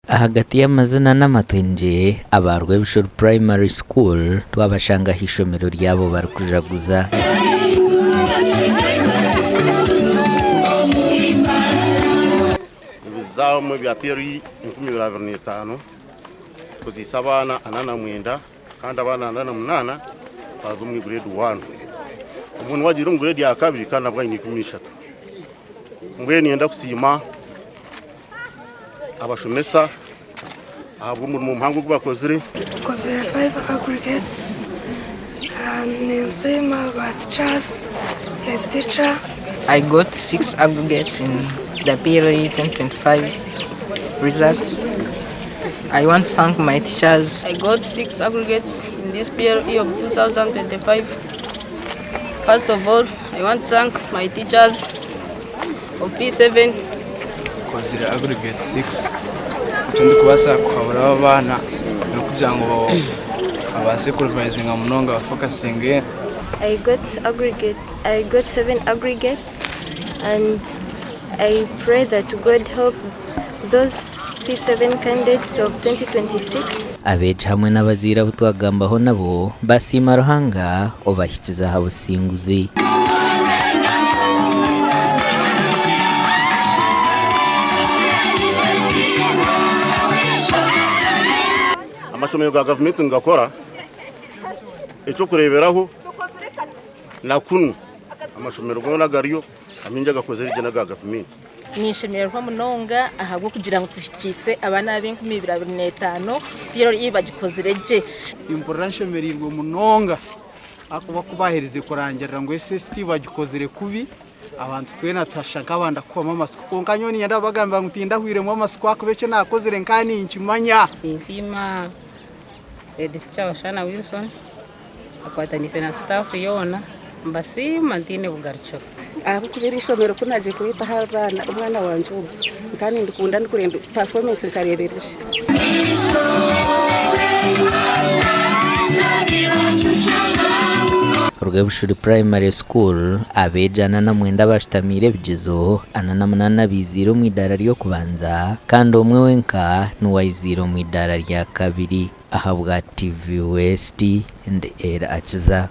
Ahagati y'amazina n'amatwengye, aba Rwebishuuru Primary School twabashanga aha ishomero ryabo barikujaguza. Ebizaamu ebya PLE 2025 tukozeise abaana 49 kandi abaana 48 baaza omu grade 1. Omwe niwe agiire omu grade ya kabiri kandi nabwo aine 13. Mbwenu niinyenda kusiima abashomesa ahabw'omurimo muhango ogu bakozire. Nkozire 5 aggregates ninsiima ba teachers, head teacher. I got 6 aggregates in the PLE 2025 results. I want to thank my teachers. I got 6 aggregates in this PLE of 2025. First of all, I want to thank my teachers of P7. Nkozire aggregate 6. Eki ndikubaasa kuhabura abaana n'okugira ngu babaase kurivayizinga munonga bafokasinge. I got aggregate I got 7 aggregate and I pray that God help those P7 candidates of 2026. Abeegi hamwe n'abazaire abu twagambaho nabo basiima Ruhanga obahikize aha businguzi. Amashomero ga gavumenti nigakora eky'okureeberaho na kunu amashomero goona agariyo amaingi agakozire gye n'aga gavumenti. Ninshemererwa munonga ahabw'okugira ngu tuhikiise abaana aba 2025 PLE bagikozire gye. Nimpurira nshemereirwe munonga ahakuba ku baaherize kurangirira ngu SST bagikozire kubi, abantu twena twashusha nk'abanda kuhwamu amatsiko. Kwonka nyowe niinyenda kubagambira ngu tindahwiremu amatsiko ahakuba eki naakozire nkaba ninkimanya. Ninsiima Head Teacher Washana Wilson akwataniise na sitaafu yoona. Mbasiima ntaine bugarukiro. Ahabw'okuba eri ishomero ku naagiire kureetaho abaana omwana wangye ogu nkaba nindikunda ndikureeba pafomesi nkareeba eri gye. Rwebushuri Primary School, abeegi 49 abashutamiire ebigyezo, 48 abaiziire omu idaara ry'okubanza kandi omwe wenka niwe aiziire omu idaara rya kabiri. Ahabwa TV West, ndi Elly Akiza.